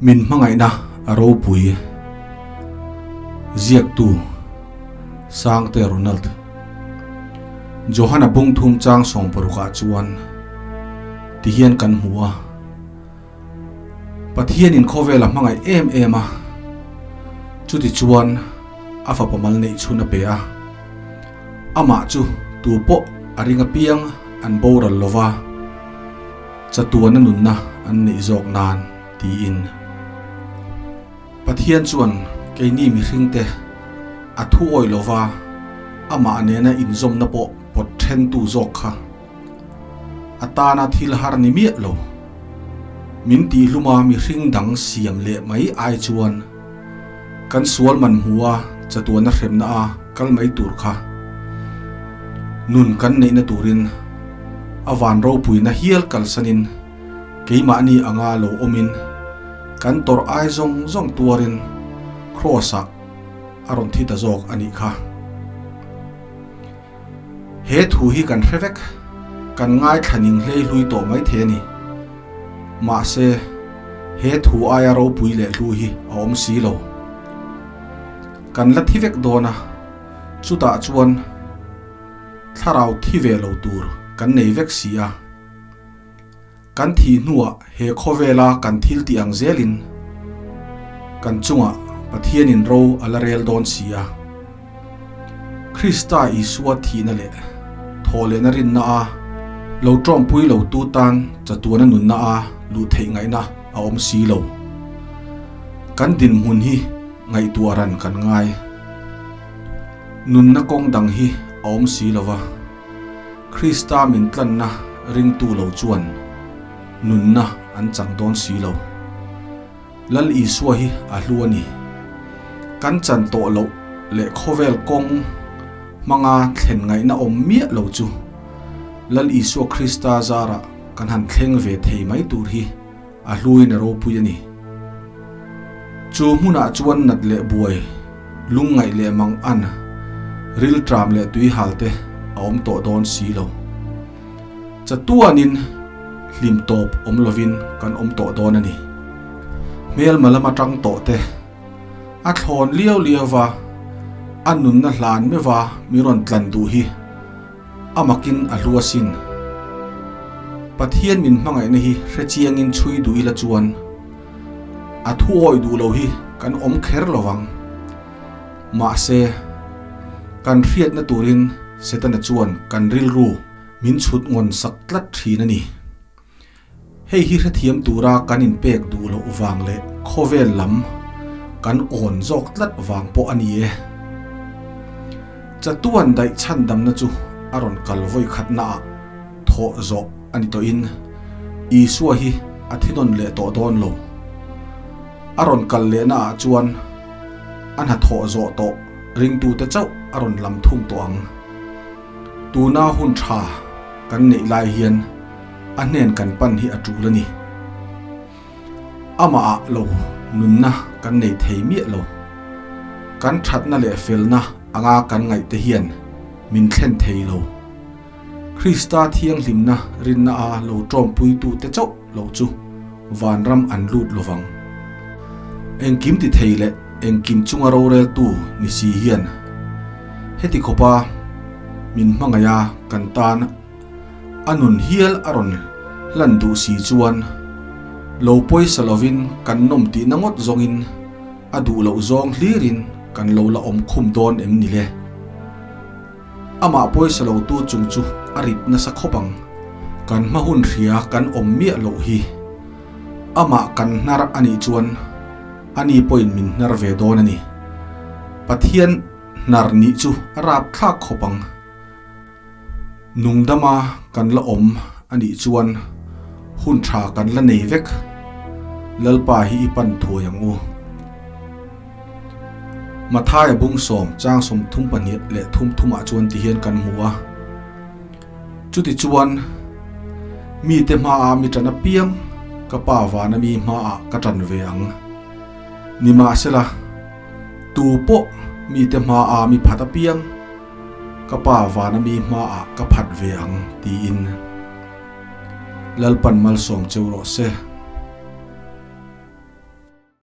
Min hmangaihna a ropui ziaktu Sangte Ronald Johana bungthum chang sawmparukah chuan tihian kan hmu a, Pathianin khawvel a hmangaih em em a, chutichuan a fapa mal neih chhun a pe a, amah chu tu pawh a ring apiang an boral lova chatuana nunna an neih zawk nan tiin. Pathian chuan keini mihringte a thu awih lova amah nena inzawmna pawh pawt thentu zawk kha A tana thil har ni miah lo. Min tihhluma mihring dang siam leh mai ai chuan kan sual man hmua chatuana hremna a kal mai tur kha nun kan neihna turin a van ropuina hial kalsanin keimahni anga lo awmin kan tawrh ai zawng zawng tuarin Kraws-ah a rawn thi ta zawk a nih kha. He thu hi kan hre vek, kan ngaithla ning hlei hlui tawh mai thei a ni. Mahse, he thu aia ropui leh hlu hi a awm si lo. Kan la thi vek dawn a, chutah chuan thlarau thi ve lo tur kan nei vek si a. Kan thih hnuah he khawvela kan thil tih ang zelin kan chungah Pathianin ro a la rel dawn si a. Krista Isua thihna leh thawhlehna rinna a lo tawngpui lo tu tan chatuana nunna a luh theih ngaihna a awm si lo. Kan dinhmun hi ngaihtuah ran kan ngai. Nunna kawng dang hi a awm si lo va. Krista min tlanna ringtu lo chuan nunna an chang dawn si lo. Lal Isua hi a hlu a ni. Kan chan tawh loh leh khawvel kawng hmanga thlen ngaihna awm miah lo chu Lal Isua Krista zarah kan han thleng ve thei mai tur hi a hluin a ropui a ni. Chu hmunah chuan nat leh buai, lungngaih leh mang an, rilṭam leh tuihal te a awm tawh dawn si lo. Chatuanin hlim tawp awm lovin kan awm tawh dawn a ni. Hmelma lama ṭang tawh te, a thlawn liau liau va, a nunna hlan meuha mi rawn tlan duh hi A makin a hlu asin. Pathian min hmangaihna hi hre chiangin chhui duh ila chuan a thu awih duh lo hi kan awm kher lo vang. Mahse, kan hriatna turin Setana chuan kan rilru min chhut ngawn sak tlat thin a ni. Hei hi hrethiam tura kan inpek duh loh vang leh khawvel lam kan awn zawk tlat vang pawh a ni e. Chatuan daih chhandamna chu a rawn kal vawi khatnaah thawh zawh a ni tawhin Isua hi a thi nawn leh tawh dawn lo. A rawn kal lehnaah chuan a hnathawh zawh tawh ringtute chauh a rawn lam thung tawh ang. Tuna hun tha kan neih lai hian a hnen kan pan hi a tul a ni. Amah ah lo nunna kan nei thei miah lo. Kan thatna leh felna anga kan ngaih te hian min thlen thei lo. Krista thianghlimna rinna a lo tawmpuitu te chauh lo chu vanram an lut lovang. Engkim ti thei leh engkim chunga roreltu ni si hian heti khawpa min hmangaih a kan tan A nun hial a rawn hlan duh si chuan lo pawisa lovin kan nawm tihna ngawt zawngin a duh loh zawng hlirin kan lo la awm khum dawn em ni le? Amah pawisa lo tu chung chu a rit nasa khawp ang. Kan hma hun hria kan awm miah loh hi. Amah kan hnar a nih chuan ani pawhin min hnar ve dawn a ni. Pathian hnar nih chu a rapthlak khawp ang. Nungdama kan la awm a nih chuan hun tha kan la nei vek, Lalpa hi i pan thuai ang u. Mathaia bungsawm chang 32 leh thum thumah chuan ti hian kan hmu a, Chutichuan, mite hmaah mi tan apiang ka Pa vana mi hmaah ka tan ve ang. Nimahsela, tu pawh mite hmaah mi phat apiang, Ka pa vana mi hmaah ka phat ve ang tiin Lalpan malsawm cheu rawh se.